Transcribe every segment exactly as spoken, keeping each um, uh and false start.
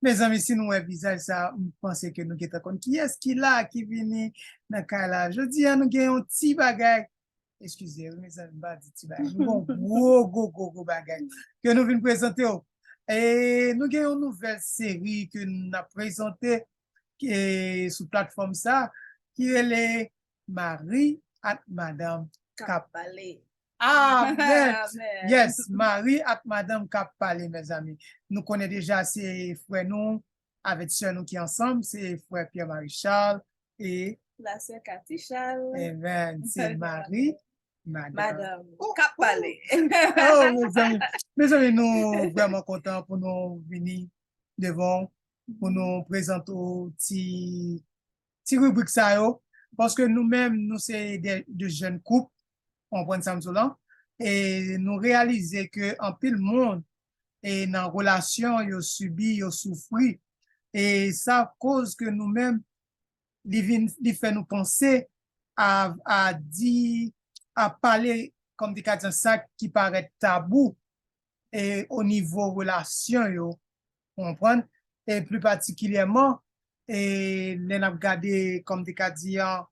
Mezanmi, si nou wè vizaj sa, m panse ke nou gentan konn kiyès ki la, ki vini nan kay la. Jodi a, nou gen yon ti bagay. Eskize, wi, mezanmi, m pa di ti bagay. Nou gen yon gwo, gwo, gwo, gwo bagay ke nou vin prezante w. E nou gen yon nouvèl seri ke n ap prezante, e, sou platfòm sa, ki rele Mari ak Madanm k ap pale. Amen. Amen. Yes, Mari ak Madanm k ap pale, mezanmi. Nou konnen deja se frè nou avèk sè nou ki ansanm, se frè Pierre Marie Charles e Lasè Cathy Charles. Amen. Se Mari, Madanm. Madanm k ap pale. Oh, mezanmi. Mezanmi, nou vrèman kontan pou nou vini devan w, pou nou prezante w ti ti ribrik sa yo, paske nou menm, nou se de, de jèn koup, w konprann sa m di w lan, e nou reyalize ke anpil moun, e nan relasyon, yo sibi, yo soufri, e sa koz ke nou menm, li vin, li fè nou panse a, a di, a pale, kòm te ka di, sa ki parèt tabou, e o nivo relasyon yo, w konprann? E pli patikilyèman, e lè n ap gade, kòm te ka di an,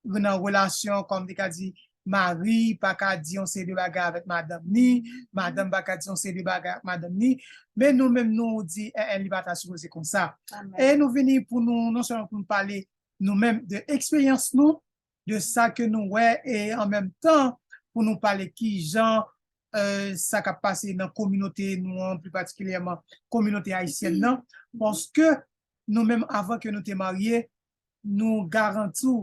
nan relasyon, kòm te ka di, mari pa ka di yon seri de bagay avèk madanm ni, madanm pa ka di yon seri de bagay ak madanm ni, men nou menm nou di, en, en, li pa ta sipoze konsa. Amen. E nou vini pou nou, non sèlman pou nou pale nou menm de eksperyans nou, de sa ke nou wè, e an menm tan, pou nou pale ki jan, e, sa k ap pase nan kominote nou an, pli patikilyèman kominote ayisyèn nan, paske nou menm, avan ke nou te marye, nou garanti w,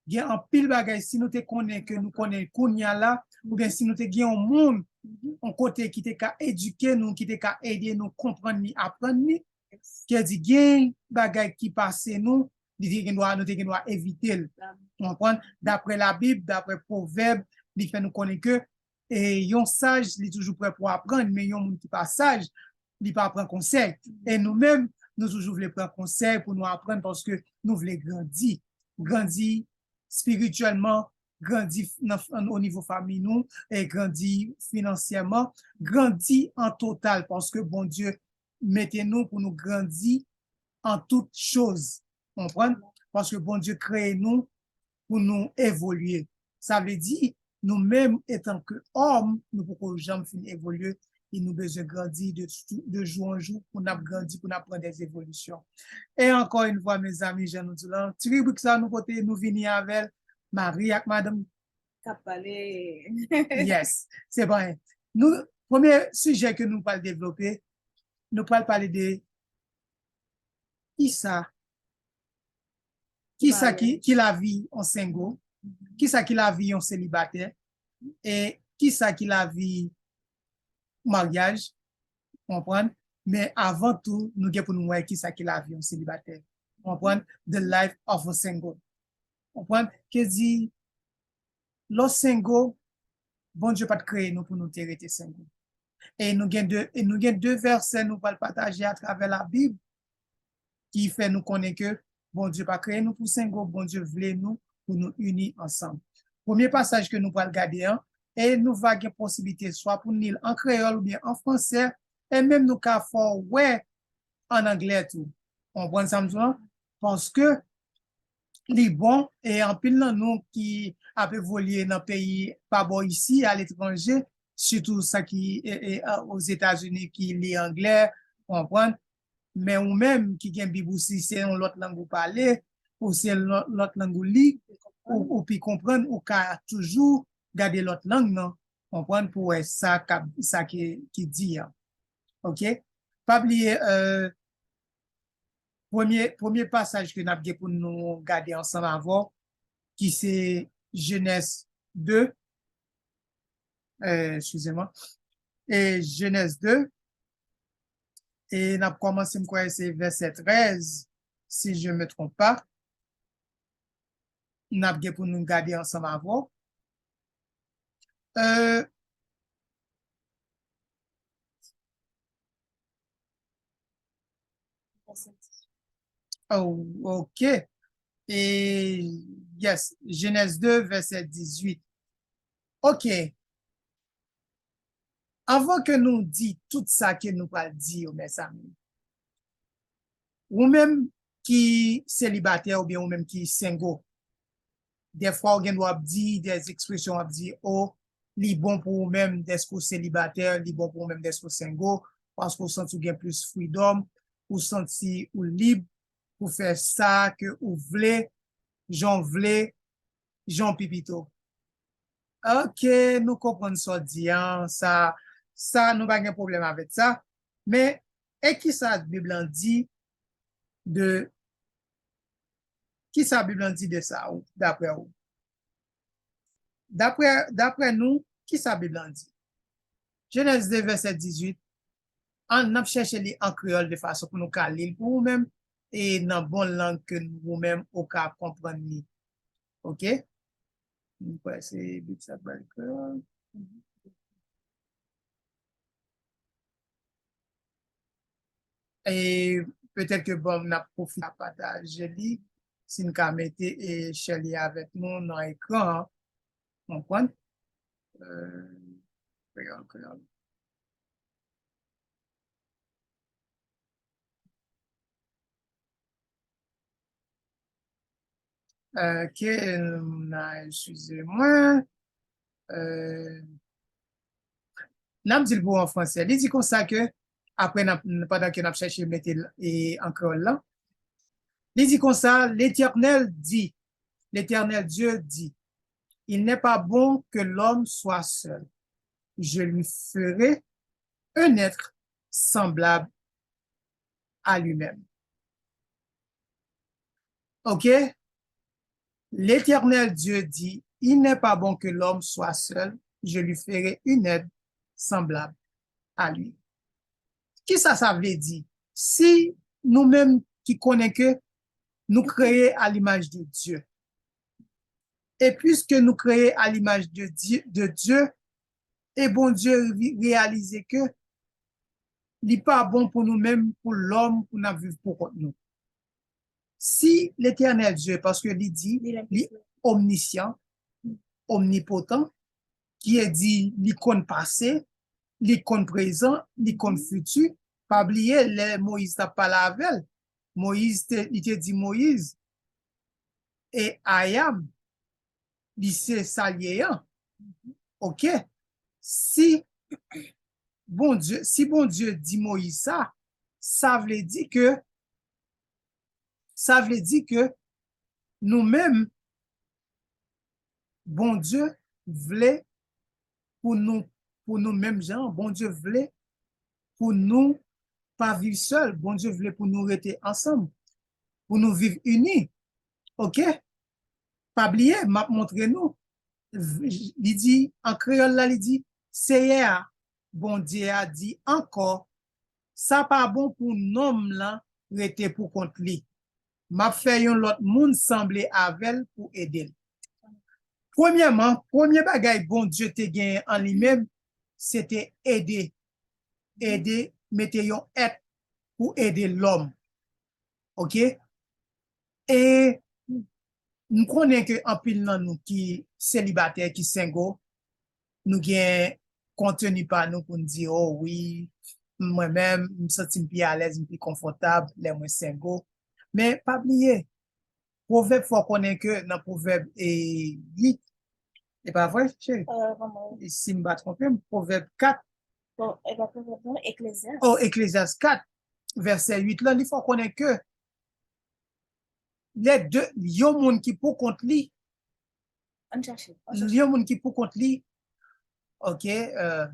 gen anpil bagay, si nou te konnen ke nou konnen kounye a la, oubyen si nou te gen yon moun, yon kote ki te ka edike nou, ki te ka ede nou konprann li, aprann li, ke di gen bagay ki pase nou, li te gen dwa, nou te gen dwa evite l. Ou konprann? Daprè Labib, daprè Pwovèb, li fè nou konnen ke, e, yon saj, li toujou prè pou aprann, men yon moun ki pa saj, li pa pran konsèy. E nou menm, nou toujou vle pran konsèy pou nou aprann paske nou vle grandi. Grandi espirityèlman, grandi f-, nan, o nivo fanmi nou, e grandi finansyèman, grandi an total paske Bondye mete nou pou nou grandi an tout choz. Konprann? Paske Bondye kreye nou pou nou evolye. Sa vle di, nou menm, etan ke òm, nou poko janm fin evolye, e nou bezwen grandi de, de jou an jou pou n ap grandi, pou n ap pran de evolisyon. E ankò yon fwa, mezanmi, jan nou di lan, ti ribrik sa nou pote, nou vini avè l, mari ak madanm. K ap pale. Yes, se pa anyen. Nou, premye sijè ke nou pral devlope, nou pral pale de kisa, kisa ki, ki lavi yon sengo, kisa ki lavi yon selibatè, e kisa ki lavi maryaj, konprann? Men avan tou, nou gen pou nou wè kisa ki lavi yon selibatè. Konprann? The life of a single. Konprann? Ke di, lè w sengo, Bondye pa t kreye nou pou nou te rete sengo. E nou gen de, e nou gen de vèsè nou pral pataje atravè Labib ki fè nou konnen ke Bondye pa kreye nou pou sengo, Bondye vle nou pou nou ini ansanm. Premye pasaj ke nou pral gade an, e nou va gen posiblite swa pou n li l an kreyòl oubyen an fransè, e menm nou ka fè w wè an anglè tou. Konprann sa m di w lan? Paske li bon, e anpil nan nou ki ap evolye nan peyi pa bò isi, aletranje, sitou sa ki, e, e, a, Ozetazini ki li anglè, konprann? Men ou menm ki gen Bib ou, si se yon lòt lang ou pale, ou se lòt, lòt lang ou li, ou, ou pi konprann, ou ka toujou gade lòt lang nan, konprann, pou wè sa k ap, sa ki, ki di an. Oke? Pa bliye, e, premye, premye pasaj ke n ap gen pou nou gade ansanm avè w, ki se Jenèz de, e, eskize mwen, e, Jenèz de, e n ap kòmanse, m kwè se vèsè trèz, si je me trompe pas. N ap gen pou nou gade ansanm avè w. E, oh, oke. E, yes, Jenèz de, vèsè dizuit. Oke. Anvan ke nou di tout sa ke nou pral di yo, mezanmi, Ou menm ki selibatè oubyen ou menm ki sengo, dèfwa ou gen dwa ap di, dè ekspresyon w ap di, o, li bon pou ou menm dèske w selibatè, li bon pou ou menm dèske w sengo, paske w santi w gen plis freedom, ou santi ou lib pou fè sa ke ou vle, jan w vle, jan w pi pito. Ok, nou konprann sa w di an, sa, sa nou pa gen pwoblèm avèk sa. Men, e kisa Bib lan di de, kisa Bib lan di de sa, ou, daprè ou? Daprè, daprè nou, kisa Bib lan di? Jenèz de, vèsè dizuit, an, n ap chèche li an kreyòl de fason pou nou ka li l pou ou menm, e nan bon lang ke ou menm ou ka konprann li. Ok? M kwè se Bib sa k ba l kreyòl. E petèt ke, bon, n ap pwofite pataje li, si n ka mete e share li avèk nou nan ekran an. Konprann? Euh, kreyòl, kreyòl. Ok, n a eskize mwen. Euh, n ap di l pou an fransè. Li di konsa ke, apre, n ap, pandan ke n ap chèche mete l, e, an kreyòl la, li di konsa, L'Éternel dit, L'Éternel Dieu dit, il n'est pas bon que l'homme soit seul. Je lui ferai un être semblable à lui-même. Ok? L'Éternel Dieu dit, il n'est pas bon que l'homme soit seul, je lui ferai une aide semblable à lui. Kisa sa vle di? Si nou menm ki konnen ke nou kreye a limaj de Dye, e piske nou kreye a limaj de Dye, de Dye, e Bondye re-, reyalize ke li pa bon pou nou menm, pou lòm, pou n ap viv pou kont nou. Si Letènèl Dye, paske li di, li omnisyan, omnipotan, ki e di li konn pase, li konn prezan, li konn fiti, pa bliye lè Moyiz t ap pale avè l, Moyiz te, li te di Moyiz, e I am, li se sa l ye an. Ok? Si Bondye, si Bondye di Moyiz sa, sa vle di ke, sa vle di ke nou menm, Bondye vle pou nou, pou nou menm jan, Bondye vle pou nou pa viv sèl, Bondye vle pou nou rete ansanm, pou nou viv ini. Ok? Pa bliye, m ap montre nou. Li di, an kreyòl la, li di, Seyè a, Bondye a di ankò, sa pa bon pou nonm lan rete pou kont li. M ap fè yon lòt moun sanble avè l pou ede l. Premyèman, premye bagay Bondye te genyen an li menm, se te ede. Ede, mete yon èt pou ede lòm. Ok? E m konnen ke anpil nan nou ki selibatè, ki sengo, nou gen konteni pa nou pou n di, o wi, mwen menm, m santi m pi alèz, m pi konfòtab lè mwen sengo. Men pa bliye, Pwovèb fè w konnen ke nan Pwovèb, e, uit, e pa vre, cheri? Euh, manman. E si m pa twonpe m, Pwovèb kat. Bon, e pa Pwovèb non, Eklezyas. Oh, Eklezyas kat, vèsè uit la, li fè w konnen ke lè de, yon moun ki pou kont li, ann chache, ann chache. Yon moun ki pou kont li, ok, euh,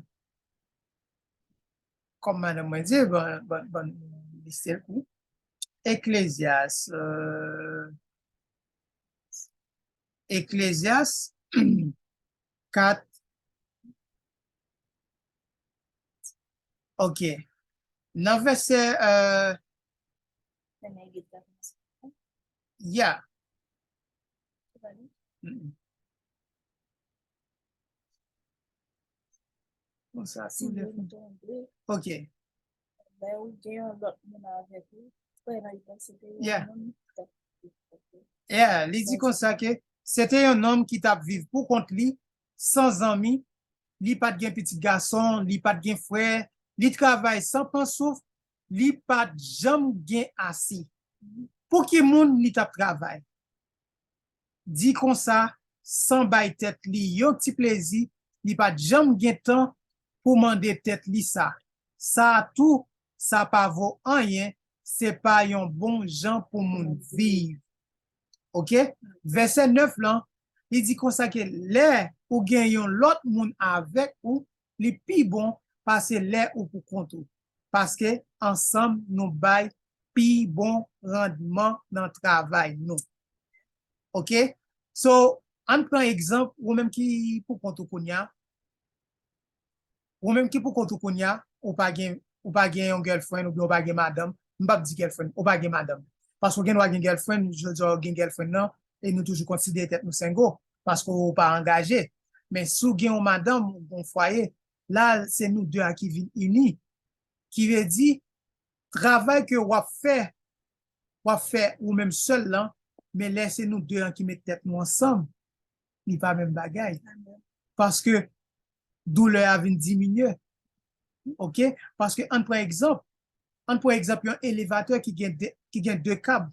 kòm madanm mwen di, ban, ban, ban lise l pou Eklezyas, euh, Eklezyas kat, ok. Nan vèsè, euh, yeah. Mm-mm. Konsa, si tou de moun tonbe, ok. Lè ou gen yon lòt moun avèk ou, frè nan li panse ke yon moun ki t ap viv avèk ou. Yeah, li di konsa ke se te yon nonm ki t ap viv pou kont li, san zanmi, li pa t gen pitit gason, li pa t gen frè, li travay san pran souf, li pa t janm gen ase. Pou ki moun li t ap travay? Di konsa, san bay tèt li yon ti plezi, li pa t janm gen tan pou mande tèt li sa. Sa a tou, sa pa vo anyen, se pa yon bon jan pou moun viv. Oke? Vèsè nèf lan, li di konsa ke lè ou gen yon lòt moun avèk ou, li pi bon pase lè ou pou kont ou. Paske ansanm nou bay pi bon randman nan travay nou. Oke? So, ann pran egzanp, ou menm ki pou kont ou kounye a, ou menm ki pou kont ou kounye a, ou pa gen, ou pa gen yon girlfriend oubyen ou pa gen madanm, m p ap di girlfriend, ou pa gen madanm. Paske ou gen dwa gen girlfriend, jodi a ou gen girlfriend nan, e nou toujou konsidere tèt nou sengo, paske ou pa angaje. Men si w gen yon madanm, ou gen yon fwaye, la, se nou de a ki vin ini. Ki vle di, travay ke w ap fè, w ap fè ou menm sèl lan, men lè se nou de an ki met tèt nou ansanm, li pa menm bagay. Paske doulè a vin diminye. Oke? Paske ann pran egzanp, ann pran egzanp yon elevatè ki gen de, ki gen de kab,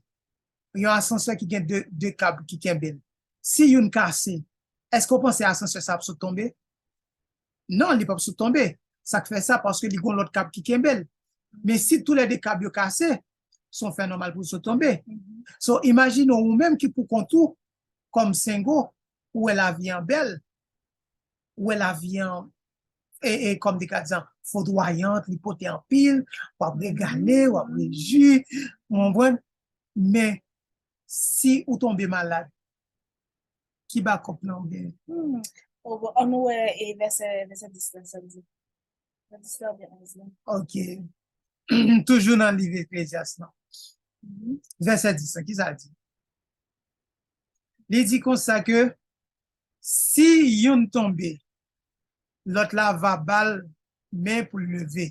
yon asansè ki gen de, de kab ki kenbe l. Si youn kase, èske w panse asansè sa ap sot tonbe? Non, li p ap sot tonbe. Sa k fè sa? Paske li gen yon lòt kab ki kenbe l. Men si toulède kab yo kase, se yon fè nòmal pou l sot tonbe. So, imajine w ou menm ki pou kont ou, kòm sengo, ou wè lavi an bèl, ou wè lavi an, e, e kòm de ka di an, fodwayant, li pote anpil, w ap regale, w ap rejwi, ou konprann? Men, si ou tonbe malad, ki bakòp lan ou genyen? Hmm. Oh, bon, ann wè e vèsè, vèsè dis la, sa l di. Vèsè dis la oubyen onz la? Oke. Toujou nan liv Eklezyas lan. Mhm. Vèsè dis la, ki sa l di? Li di konsa ke si youn tonbe, lòt la va ba l men pou l leve.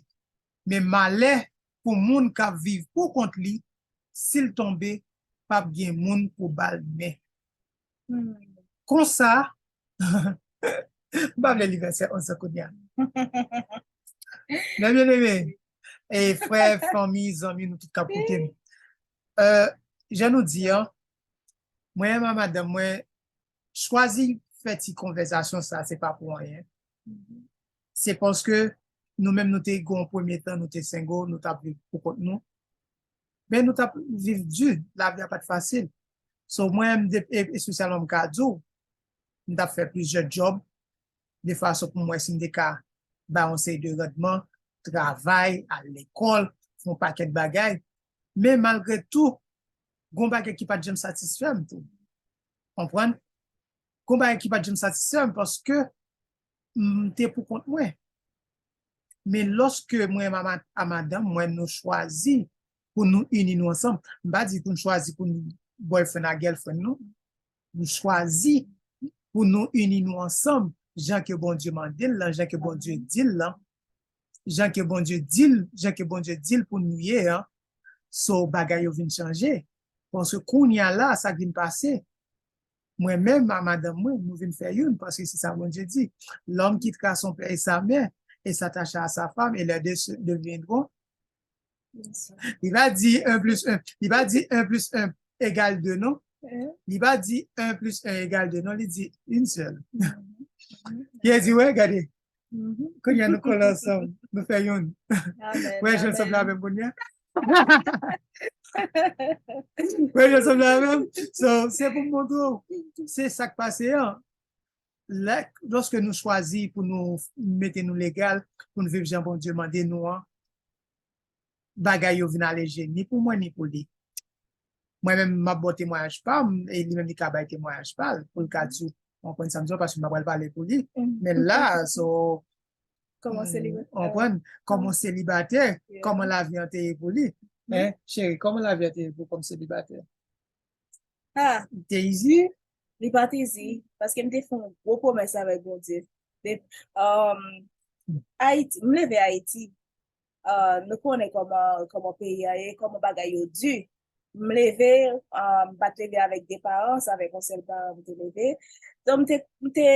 Men malè pou moun k ap viv pou kont li, si l tonbe, p ap gen moun pou ba l men. Hmm. Konsa, m pa vle li vèsè onz sa kounye a. Men byeneme, e frè, fanmi, zanmi, nou tout k ap koute m. Euh, jan nou di an, mwen menm a madanm mwen, chwazi fè ti konvèsasyon sa, se pa pou anyen. Se paske nou menm nou te gen yon premye tan, nou te sengo, nou t ap viv pou kont nou. Men nou t ap viv di, lavi a pa t fasil. So, mwen, m te, e, espesyalman, m ka di w, m t ap fè plizyè djòb, de fason pou m wè si m te ka bay yon seri de randman, travay, al lekòl, fè yon pakèt bagay. Men malgre tou, gon bagay ki pa t janm satisfè m tou. Konprann? Gon bagay ki pa t janm satisfè m paske m te pou kont mwen. Men lòske mwen a ma-, a madanm mwen, nou chwazi pou nou ini nou ansanm, m pa di pou n chwazi pou n boyfriend a girlfriend, non. Nou chwazi pou nou ini nou ansanm, jan ke Bondye mande l lan, jan ke Bondye di l lan, jan ke Bondye di l, jan ke Bondye di l pou nou ye an. So, bagay yo vin chanje. Paske kounye a la, sa k vin pase, mwen menm a madanm mwen, nou vin fè youn, paske se sa Bondye di. L'homme quittera son père et sa mère et s'attachera à sa femme et les deux se deviendront. Li pa di un plus un, li pa di un plus un égale deux, non. Li pa di un plus un égale deux, non, li di une seule. Li di, wè, gade, kounye a nou kole ansanm, nou fè youn. Wè, jan l sanble avè m kounye a. Wè, jan l sanble avè m. So, se pou m montre w, se sa k pase an. Lè, lòske nou chwazi pou nou mete nou legal, pou nou viv jan Bondye mande nou an, bagay yo vin aleje, ni pou mwen, ni pou li. Mwen menm, m ap ba w temwayaj pa m, e li menm li ka bay temwayaj pa l, pou l ka di w, w konprann sa m di w, paske m pa pral pale pou li. Men la, so, kòman selibatè, w konprann, kòman selibatè, kòman lavi an te ye pou li. Hein, cheri, kòman lavi an te ye pou w kòm selibatè? Ah, te izi? Li pa t izi, paske m te fè yon gwo pwomès avèk Bondye. De, um, Ayiti, m leve Ayiti. Uh, nou konnen kòman, kòman peyi a ye, kòman bagay yo di. M leve, uh, m pa t leve avèk de paran, se avèk yon sèl paran m te leve. Donk, m te, m te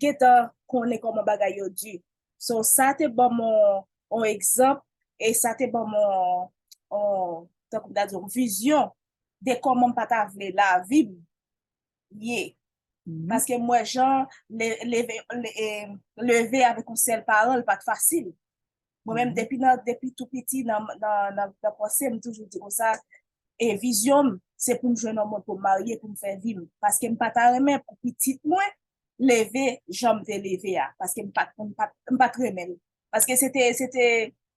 gentan konnen kòman bagay yo di. So, sa te ban m yon, yon egzanp E sa te ban m yon, yon, tankou m ta di, yon vizyon de kòman m pa ta vle lavi m ye. Paske m wè jan le- leve, le- e, leve avèk yon sèl paran, li pa t fasil. Mwen menm, depi nan, depi tou piti, nan, nan, nan, nan panse, m toujou di konsa, e vizyon m, se pou m jwenn yon moun pou m marye, pou m fè vi m. Paske m pa ta renmen pou pitit mwen leve jan m te leve a. Paske m pa t, m pa t, m pa t renmen l. Paske se te, se te,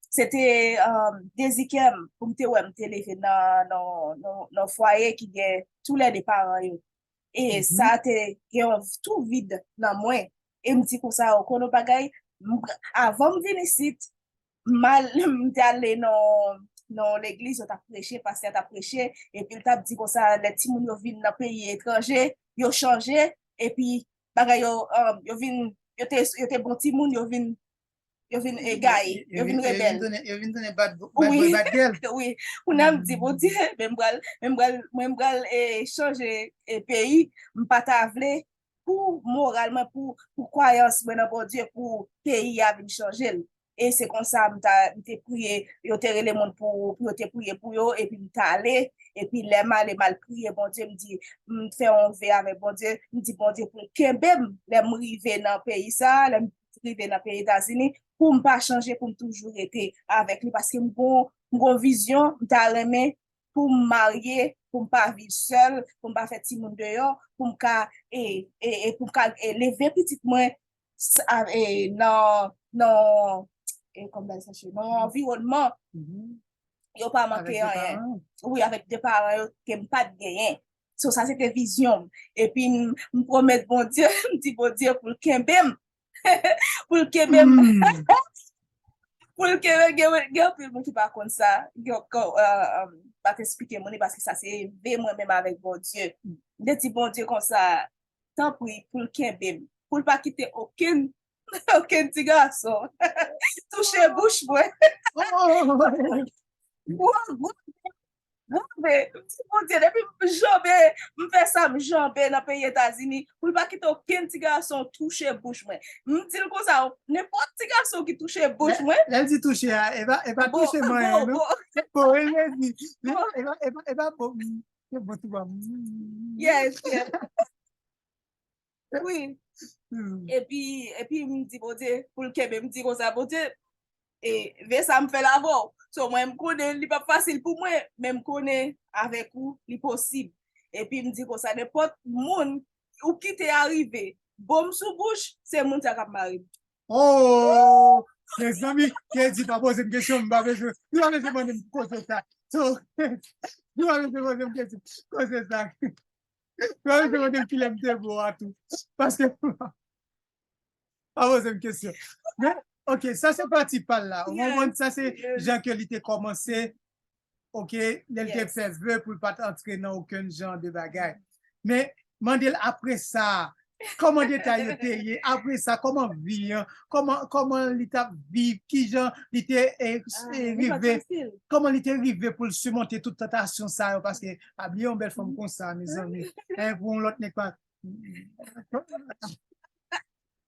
se te, um, dezi kè m pou m te wè m te leve nan, nan, nan, nan fwaye ki gen tou lè de paran yo. E sa te gen yon tou vid nan mwen. E m di konsa, ou konn yon bagay, m- avan m vin isit, m al, m te ale nan, nan legliz, yo t ap preche, pastè t ap preche, epi l t ap di konsa, lè timoun yo vin nan peyi etranje, yo chanje, epi bagay yo, um, yo vin, yo te, yo te bon timoun, yo vin, yo vin egaye, yo vin rebèl. Yo vin tounen, yo vin tounen bad, bad boy, bad girl. Wi, kounye a m di, Bondye, men m pral, men m pral, mwen m pral, e, chanje, e, peyi, m pa ta vle pou moral mwen, pou, pou kwayans mwen nan Bondye, pou peyi a vin chanje l. E se konsa m ta, m te priye, yo te rele moun pou, pou yo te priye pou yo, epi m t ale, epi lè m ale, m al priye Bondye, m di, m fè yon ve avèk Bondye, m di Bondye pou l kenbe m, lè m rive nan peyi sa, lè m rive nan peyi Etazini, pou m pa chanje, pou m toujou rete avèk li, paske m gon, m gon vizyon, m ta renmen pou m marye, pou m pa viv sèl, pou m pa fè timoun deyò, pou m ka, e, e, e pou m ka, e, leve pitit mwen s- a- e, nan, nan, e, kòman sa che, nan yon anviwònman yo pa manke anyen. Wi, avèk de paran yo ke m pa t genyen. So, sa se te vizyon m. Epi m, m pwomèt Bondye, m di Bondye pou l kenbe m. Pou l kenbe m. Pou l kenbe, gen, gen anpil moun ki pa konn sa. Gen, gen, euh, euh, pa t eksplike moun li paske sa se ve mwen menm avèk Bondye. M te di Bondye konsa, tanpri, pou l kenbe m. Pou l pa kite okenn, okenn ti gason touche bouch mwen. Gwo, gwo, gwo ve. M di, Bondye, depi m janbe, m fè sa, m janbe nan peyi Etazini, pou l pa kite okenn ti gason touche bouch mwen. M di l konsa, nenpòt ti gason ki touche bouch mwen. Lè l di touche a, e pa, e pa touche manyen, non. Bon, e vle di, e pa, e pa, e pa bon. Se bon, tou bon. Yes, yes. Wi. Epi, epi m di Bondye, pou l kenbe, m di konsa, Bondye, e, ve sa m fè l avè w. So, mwen, m konnen li p ap fasil pou mwen, men m konnen avèk ou, li posib. Epi m di konsa, nenpòt moun ou kite a rive, bo m sou bouch, se moun sa k ap mare m. Oh, mezanmi, Kedi pa poze m kesyon, m pa bezwen, li pa bezwen mande m koze sa. So, li pa bezwen poze m kesyon, koze sa. Mwen menm, se mwen menm ki lè m te bo a tou. Paske, pa poze m kesyon. Men, ok, sa se pati pa l la. Ou konprann? Sa se jan ke li te kòmanse, ok, lè l te fè ve pou l pa t antre nan okenn jan de bagay. Men, mande l apre sa, kòman detay yo te ye, apre sa, kòman vi an, kòman, kòman li t ap viv, kijan li te, e, e, rive, kòman li te rive pou l simonte tout tantasyon sa yo, paske pa bliye yon bèl fanm konsa, mezanmi. Hein, pou yon lòt nèg pa.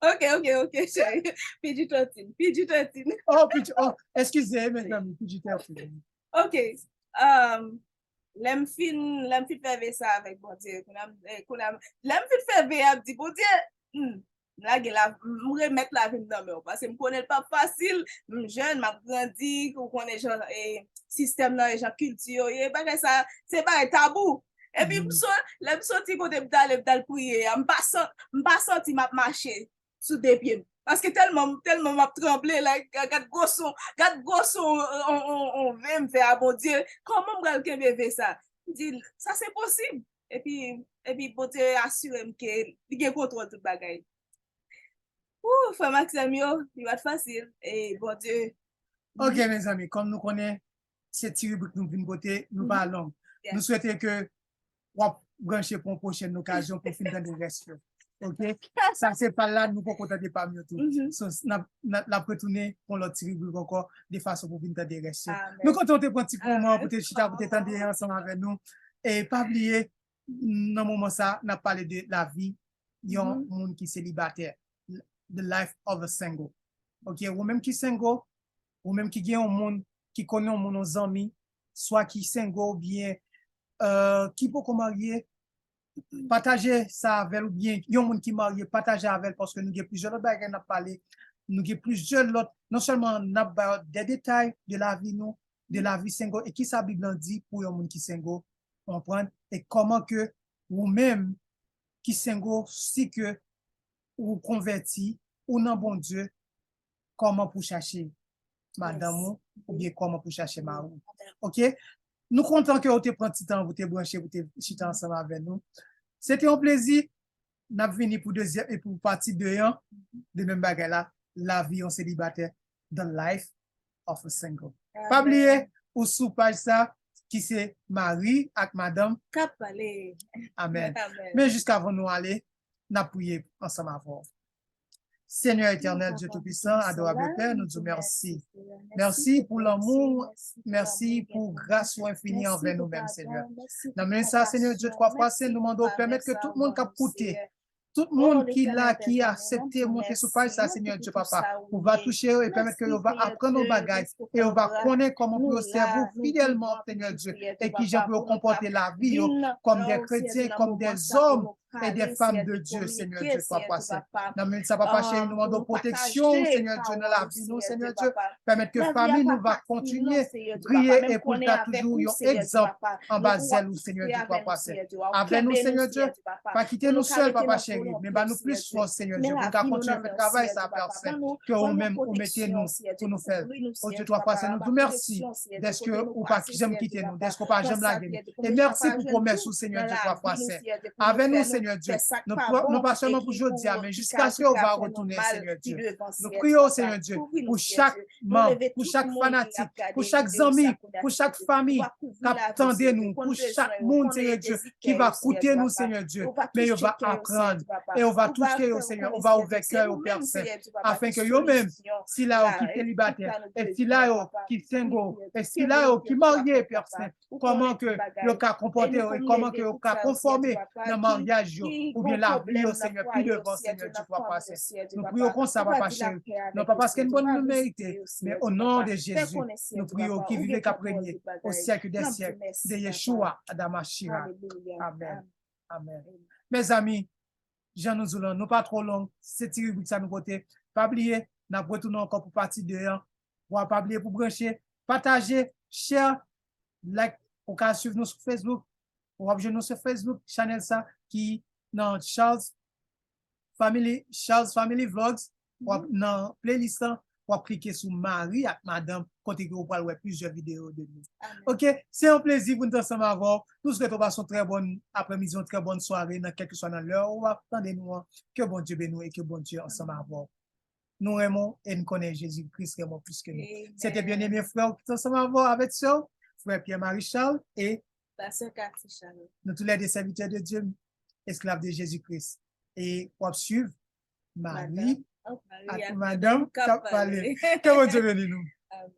Ok, ok, ok, cheri. P G thirteen, P G thirteen. Oh, P G, oh, eskize, mezanmi, P G thirteen. Ok. Um, lè m fin, lè m fin fè ve sa avèk Bondye, kounye a, eh, kounye a, lè m fin fè ve a, m di, Bondye, hmm, m lage la, m remèt lavi m nan men w, paske m konnen l p ap fasil, m jèn, m ap grandi, ou konnen jan, eh, sistèm nan, jan kilti yo ye, bagay sa, se bagay tabou. Epi m so, lè m soti kote m t ale, m t al priye a, m pa san, m pa santi m ap mache sou de pye m. Paske tèlman, tèlman m ap tranble, like, gad gwo son, gad gwo son, on, on, on ve m fè a Bondye. Kòman m pral kenbe ve sa? M di, sa se posib. Epi, epi Bondye asire m ke li gen kontwòl tout bagay. Ou, frè m ak sè m yo, li pa t fasil. E Bondye. Ok, mezanmi, kòm nou konnen, se ti ribrik nou vin pote, nou pa long. Nou swete ke w ap branche pou yon pwochèn okazyon pou fin tande rès yo. Ok? Sa se pa l la, nou poko tande pa m yo tou. So, n ap, n ap, n ap retounen pou yon lòt ti ribrik ankò, de fason pou vin tande rès yo. Nou kontan w te pran ti moman pou te chita, pou te tande ansanm avè nou. E pa bliye, nan moman sa, n ap pale de lavi yon moun ki selibatè. The life of a single. Ok, ou menm ki single, ou menm ki gen yon moun ki konnen yon moun, yon zanmi, swa ki single oubyen euh, ki poko marye, pataje sa avè l, oubyen yon moun ki marye, pataje avè l, paske nou gen plizyè lòt bagay n ap pale, nou gen plizyè lòt, non sèlman n ap ba de detay de lavi nou, de lavi single, e kisa Bib lan di pou yon moun ki single, konprann, e kòman ke ou menm ki single, si ke ou konvèti, ou nan Bondye, kòman pou chache madanm ou, oubyen kòman pou chache mari w. Ok? Nou kontan ke ou te pran ti tan, ou te branche, ou te chita ansanm avè nou. Se te yon plezi. N ap vini pou dezyèm e pou pati de an, de menm bagay la, lavi yon selibatè, the life of a single. Pa bliye, ou sou paj sa, ki se mari ak madanm. K ap pale. Amen. Men jiskavan nou ale, n ap priye ansanm avè w. Senyè etènèl, Dye Toupisan, adorab Pè, nou di w mèsi. Mèsi pou lanmou, mèsi pou gras ou enfini anvè nou menm, Senyè. Nan men sa, Senyè Dye twa fwa sen, nou mande w pèmèt ke tout moun k ap koute, tout moun ki la, ki aksepte monte sou paj sa, Senyè Dye Papa, ou va touche yo e pèmèt ke yo va aprann yon bagay e yo va konnen kòman pou yo sèvi w fidèlman, Senyè Dye, e kijan pou yo konpòte lavi yo kòm de kretyen, kòm de zòm e de fanm de Dye, Senyè Dye twa fwa sen. Nan men sa, Papa cheri, nou mande w pwoteksyon, Senyè Dye, nan lavi nou, Senyè Dye. Pèmèt ke fanmi nou va kontinye briye e pou l ta toujou yon egzanp anba zèl ou, Senyè Dye twa fwa sen. Avè nou, Senyè Dye, pa kite nou sèl, Papa cheri, men ba nou plis fòs, Senyè Dye, pou n ka kontinye fè travay sa, Pè Sen, ke ou menm ou mete nou pou nou fè l. O Dye twa fwa sen, nou di w mèsi dèske ou pa janm kite nou, dèske ou pa janm lage nou. E mèsi pou pwomès ou, Senyè Dye twa fwa sen. Avè nou, Senyè Dye. Nou pa sèlman pou jodi a, men jiskaske ou va retounen, Senyè Dye. Nou priye w, Senyè Dye, pou chak manm, pou chak fanatik, pou chak zanmi, pou chak fanmi k ap tande nou, pou chak moun, Senyè Dye, ki va koute nou, Senyè Dye, men yo va aprann e yo va touche yo, Senyè, ou va ouvè kè yo, Pè Sen, afen ke yo menm, sila yo ki selibatè, e sila yo ki single, e sila yo ki marye, Pè Sen, kòman ke yo ka konpòte yo e kòman ke yo ka konfòme nan maryaj yo oubyen lavi yo, Senyè, pi devan, Senyè Dye twa fwa sen. Nou priye w konsa, Papa cheri, non pa paske n bon, nou merite, men o non de Jezi, nou priye w ki vive, k ap renye o syèk dè syèk, de Yeshua Adamashira. Amen. Amen. Mezanmi, jan nou di w lan, nou pa twò long, se ti ribrik sa nou pote. Pa bliye, n ap retounen ankò pou pati de an. Wa pa bliye pou branche, pataje, share, like, ou ka swiv nou sou Facebook, w ap jwenn nou sou Facebook, chanèl sa ki nan Charles Family, Charles Family Vlogs, w ap nan playlist lan, w ap klike sou mari ak madanm, kote ke ou pral wè plizyè videyo de nou. Ok, se yon plezi pou n te ansanm avè w. Nou swete w pase yon trè bòn aprèmidi, yon trè bòn sware nan kèlkeswa nan lè ou ap tande nou an. Ke Bondye beni w e ke Bondye ansanm avè w. Nou renmen w e n konnen Jezi Kris renmen w plis ke nou. Se te byeneme frè w ki te ansanm avè w, avèk sè w, frè Pierre Marie Charles e Pasè Cathy Charles. Nou toulède sèvitè de Dye, esklav de Jezi Kris. E w ap swiv Mari ak madanm k ap pale. Ke Bondye beni nou. Amen.